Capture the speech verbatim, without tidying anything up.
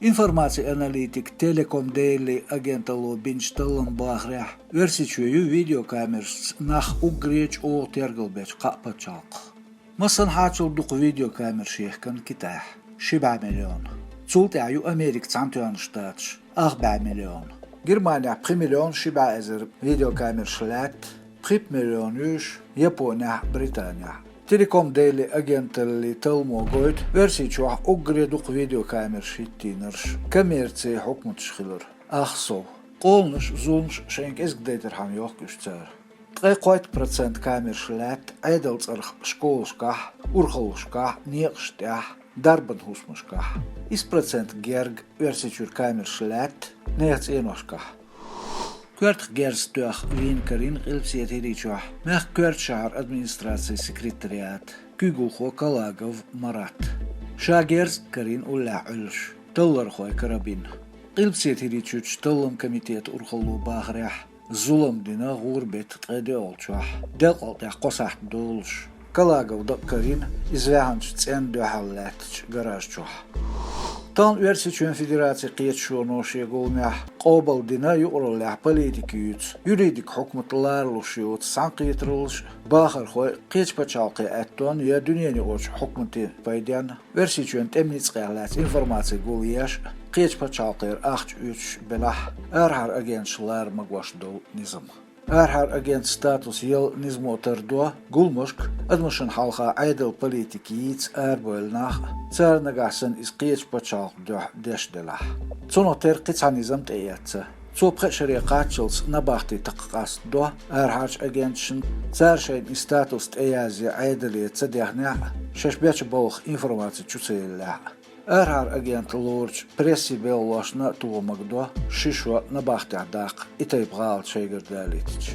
Информаци аналитик Telecom Daily агенталло бинчу талламан бахарехь, Оьрсийчоь ю видеокамерашца нах уггаре чӀогӀа тергалбечу кхаа пачхьалкхах. Массанхьачул дукха видеокамераш ехкана Китайхь, ши бӀе миллион. Цул тӀаьхьа ю Америка Цхьаьнатоьхна Штаташ, ах бӀе миллион. Германехь пхи миллион ши бӀе эзар видеокамераш лаьтта, пхи миллион юьйш Японехь, Британехь. Telecom Daily агенталлин талламо гойту Оьрсийчохь уггаре дукха видеокамераш хӀиттийнарш коммерцин хьукматаш хилар, ах сов. Къоланаш, зуламаш шайна кӀезиг дайтархьама йохку уьш цара. Ткъе кхойтта процент камераш лаьтта Ӏедалан цӀарах школашкахь, урхаллашкахь, некъаш тӀехь, дарбан хӀусамашкахь. Исс процент герга Оьрсийчуьра камераш лаьтта нехан цӀеношкахь. Коьртах герз тоьхна вийна карийна Къилбаседа ХӀирийчохь мехкан коьртачу шахьаран администрацин секретариатан куьйгалхо Калагов Марат. Ша герз а карийна уллехь Ӏуьллуш, таллархойн кара бина. Къилбаседа ХӀирийчуьрчу талламан комитетан урхалло бахарехь, зулам дина гӀуран беттан ткъе доьалгӀачохь, делкъал тӀехь кхо сахьт долуш, Калагов дакъа карийна иза ваьхначу цӀенна дуьхьал лаьттачу гараж чохь. Тахана Оьрсийчоьнан Федерацин кхеташоно шен гуламехь къобалдина юкъараллехь политика юьйцу, юридикан хьукмат ларалуш йоцу цхьаьнакхетараллаш а, бахархой а кхечу пачхьалкхийн аьттонна я дуьненаюкъарчу хьукматийн пайденна Оьрсийчоьнан тӀеман ницкъех лаьцна информаци гулъеш а, кхечу пачхьалкхера ахча оьцуш а белахь, арахьара агенташ лара магош долу низам. Арахьара агентан статус яла низамо тардо гуламашка, адамашна хьалха Ӏедалан политика йийца арабевлла нах а, цара нагахь санна иза кхечу пачхьалкхан дуьхьа деш делахь. Цунах тера кхин цхьа низам тӀеэцна. Цо пхеа шаре кхаччалц набахти такха къастадо арахьарчу агенташна, цара шайна и статус тӀеязъян Ӏедале ца дехнехь а, шаьш бечу балхах информаци чу ца еллехь а. Арахьара агентан лоручу прессин белхалошна а тухумаг до ши шо набахтехь даккха и тайпа гӀалат шайгара далийтича.